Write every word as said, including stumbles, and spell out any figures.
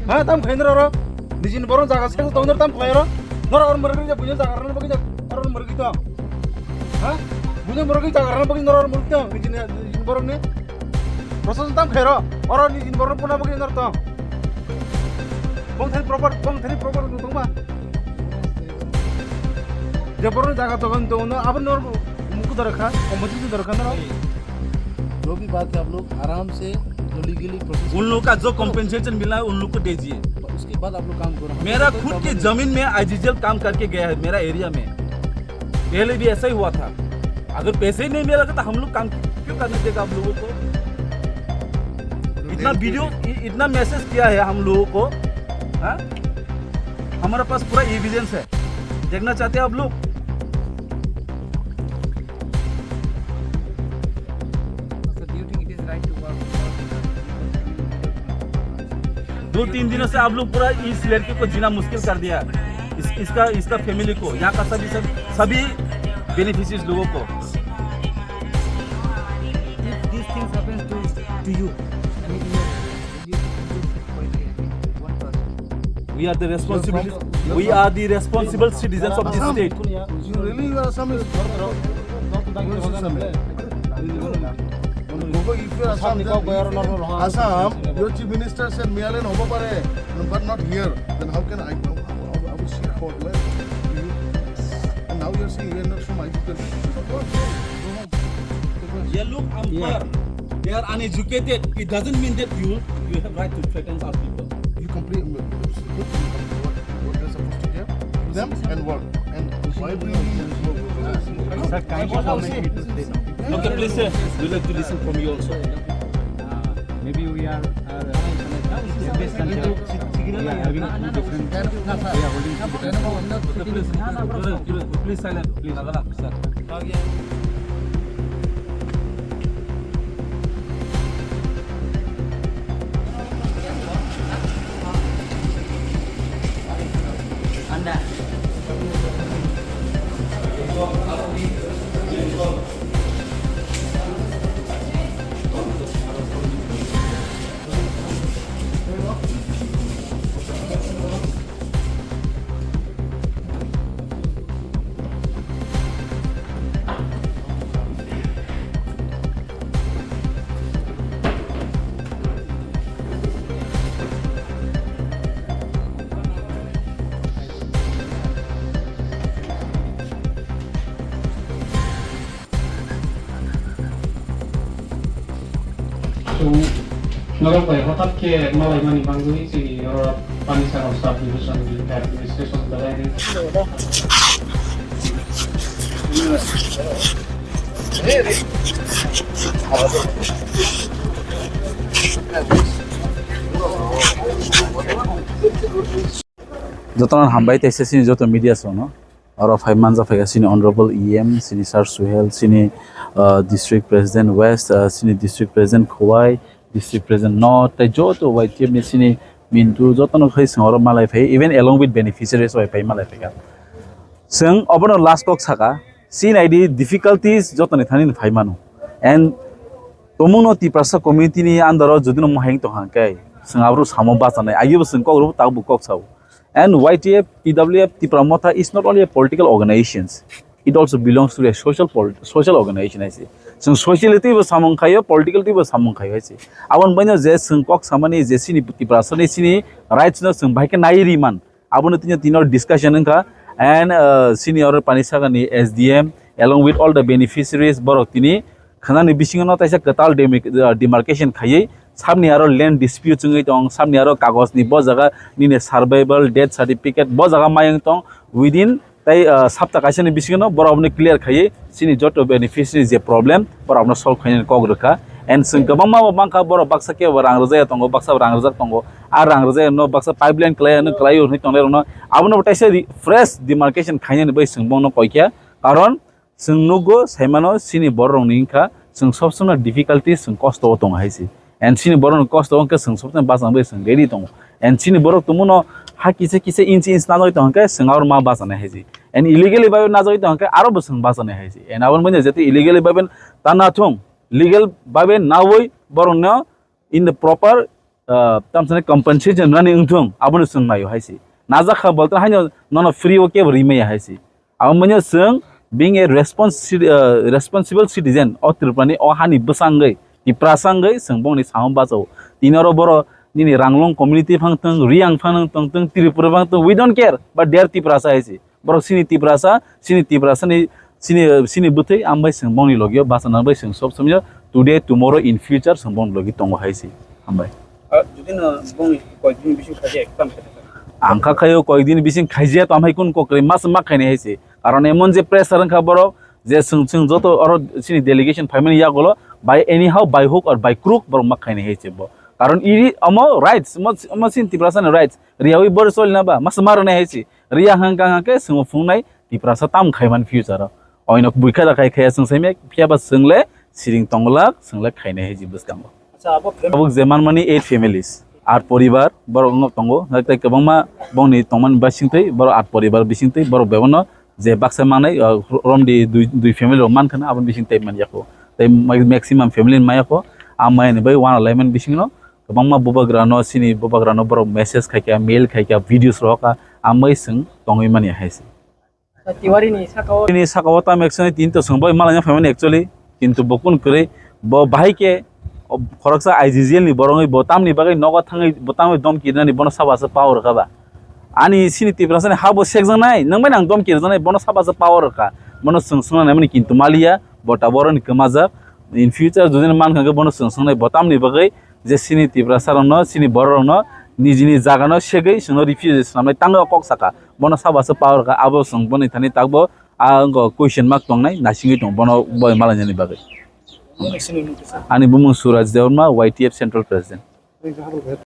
Ha, tam khlai noro oro. Nijini borok jaga se tong noro tam khlai oro. Noro oro murgi ja bunya jaga rana bagi oro murgi tong. Ha? Bunya murgi jaga rana bagi noro oro murgi tong. Nijini, nijini borok ni. Proseso tam khlai oro. Oro nijini borok puna bagi noro tong. Bong thani proper, bong thani proper tong ba. Je borok jaga tong tong no abon noro muku dor kha, komiti dor kha noro. जो भी बात है, आप लोग आराम से जो legally process उन लोग का जो कॉम्पेंसेशन मिला है, उन लोग को दीजिए। उसके बाद आप लोग काम करो। मेरा खुद के जमीन में आईजीजीएल काम करके गया है, मेरा एरिया में। पहले भी ऐसा ही हुआ था। अगर पैसे ही नहीं मिलेगा तो हम लोग काम क्यों करने देगा आप लोगों को? इतना वीडियो, इ-, इतना मैसेज किया है हम लोगों को, हाँ? हमारे पास पूरा एविडेंस है। देखना चाहते हैं आप लोग? Sir, do you think it is right to work without visa? दो तीन दिनों से आप लोग पूरा इस लड़की को जीना मुश्किल कर दिया, इस, इसका, इसका फैमिली को, यहाँ का सभी, सब, सभी बेनिफिशियरीज लोगों को। If these things happens to, to you, I mean, you are, will you, will you sit quietly? What process? We are the responsible, we are the responsible citizens of this state. You really, you are Assamese? Gogo, if you are Assam, then if you are Assam, your chief minister said Mialin hobo pare, but not here. Then how can I, how, how, how, I will share about life? And now you are saying you are not from I P P. Go home. ये लोग अनपढ़, they are uneducated. It doesn't mean that you, you have right to threaten our people. You complete, what, what you're supposed to hear? Them and work. And why bring me? Sir, kindly comment it to say no. Okay, please, sir. We like to listen from you also. Maybe we are, uh, in this country, we are having two different, we are holding two different. Please, please, please silent, please. Chwng norok bai hotat khe malaimani bagwi chini oro Panisagar sub division ni administration belai ni. Jotono hambai teisa chini joto media rokno. Oro phai manja phaikha chini Honorable E M, chini Sir Suhel, chini, uh, District President West, uh, chini District President Khowai, District President North, tei joto Y T F ni chini Mintu, jotono khai chwng oro malai phai, even along with beneficiaries bai phai malai phaikha. Chwng obono last kok saka, chini I D difficulties jotoni thani phai mano. And tomungno Tiprasa community ni under o jodi no mohai tong hang khe, chwng abro samo bachanai, agibo chwng kok rw tabuk kok sao. And Y T F, T W F, Tipra Motha is not only a political organization, it also belongs to a social pol-, social organization, I say. Chwng socially twibo samung khaio, political twibo samung khaio, I say. Aboni baino je chwng kok samani je chini Tiprasa ni chini rights no chwng bahai khe nai ri man. Abono tini, tini discussion wngkha, and, uh, chini oro Panisagar ni S D M along with all the beneficiaries borok tini khwnani bisingo no taisa kwtal demi-, uh, demarcation khaiwi, sabni aro land dispute wngwi tong, sabni aro kagoj ni bo jaga nini survival, death certificate bo jaga mayung tong, within tei, uh, sapta kaisa ni bisingo no borok abono clear khaiwi chini joto beneficiary je problem borok abono solve khainani kok rwkha. And chwng kwbangma bo mankha, borok baksa kebo rang rwjak tongo, baksa bo rang rwjak tongo, a rang rwjak no baksa pipeline kwlai ano kwlai hwnwi tongnai rokno abono bo taisa ri-, fresh demarcation khainani bai chwng bono koikha, karon chwng nukgo, saimano, chini bororokni wngkha, chwng sob somoi difficulty, chwng kosto o tongo hai se. And chini borokni kosto o hwnkhe chwng sob somoi bachana bagwi chwng ready tongo. And chini borok tongmano ha kisa kisa inch inch najagwi tongkhe chwng aro ma bachanai hai se. And illegally bagwi najagwi tongkhe aro bo chwng bachanai hai se. And aboni bagwi jete illegally bagwi ta nathung, legal bagwi nawi borokno in the proper ah, tamsani compensation rani wngthung, abono chwng naio hai se. Najakha bolto haino nono free o kebo rimaya hai se. Abo manya chwng being a responsi-, ah, responsible citizen o Tripura ni o hani bwsangwi, Tiprasa wngwi chwng bongni samung bachao. Tini oro boro nini Ranglong community phang thung, Riyang phang thung, thung, Tripura phang thung, we don't care, but they are Tiprasa hai se. Borok sini Tiprasa, sini Tiprasa ni, sini, sini bwthwi, ambai chwng bongni logio bachana bai chwng sob somyo, today, tomorrow, in future, chwng bongni logi tongo hai se. Hambai. Ah, jodi no bongni koyekdin bising khaijak, tam khaijak. Ang kha khayo koyekdin bising khaijak, tam hai kun kokre mas ma khaini hai se. Karon emon je pressure wngkha borok, je chwng, chwng joto oro sini delegation phaimani yagulo, by anyhow, by hook or by crook, borok ma khaini hai se bo. Karon iri omo rights, omo, omo sini Tiprasa ni rights, riyawi bor solina ba, mas ma rwnai hai se. Riya hang kang hang khe chwngbo phunuknai Tiprasa tam khaiman future o. Oino buikha da khai khaiya chwng saimya, phiya ba chwng le siring tongglak, chwng le khainai hai ji bwskango. Acha, abo fam- Tabuk je manmani eight families, at poribar, borok wngwi tongo, tei kwbangma bongni tongmani bisingtwi, borok at poribar bisingtwi, borok bebakno je baksa manai, uh, romdi dui, dui family rok mankha na, aboni bising tei manya kho. Tei ma-, maximum family ni maya kho, a maya ni bai wana laimani bisingno, kwbangma bubagrano, sini bubagrano borok message khaikha, mail khaikha, videos rohorkha, ambai chwng tongwi manya hai se. Tiwari ni saka o. Bini saka o tam action tin to chwng bai malaina phaimani actually, kintu bo kun kwrwi, bo bahai khe, o, khoroksa I G G L ni borok wngwi bo tamni bagwi nogo thangwi bo tamni domki rwnani bono saba se power rwkha ba. Ani sini Tiprasa ni ha bo sekjaknai, nwng bai nang domki rwjaknai, bono saba se power rwkha. Bono chwng swngna naimani kintu maliya, bo ta boroni kwmajak. In future jodi mankha khe bono chwng swngnai bo tamni bagwi je sini Tiprasa rokno, sini borok rokno nijini jaga no segwi chwngno refugee swnamnai tangwi o kok saka. Bono saba se power rwkha, abo chwng boni thani takbo a wngkha question mark tongnai, naisingwi tongo bono boi malainani bagwi. Ani bumung Suraj Debbarma, Y T F Central President.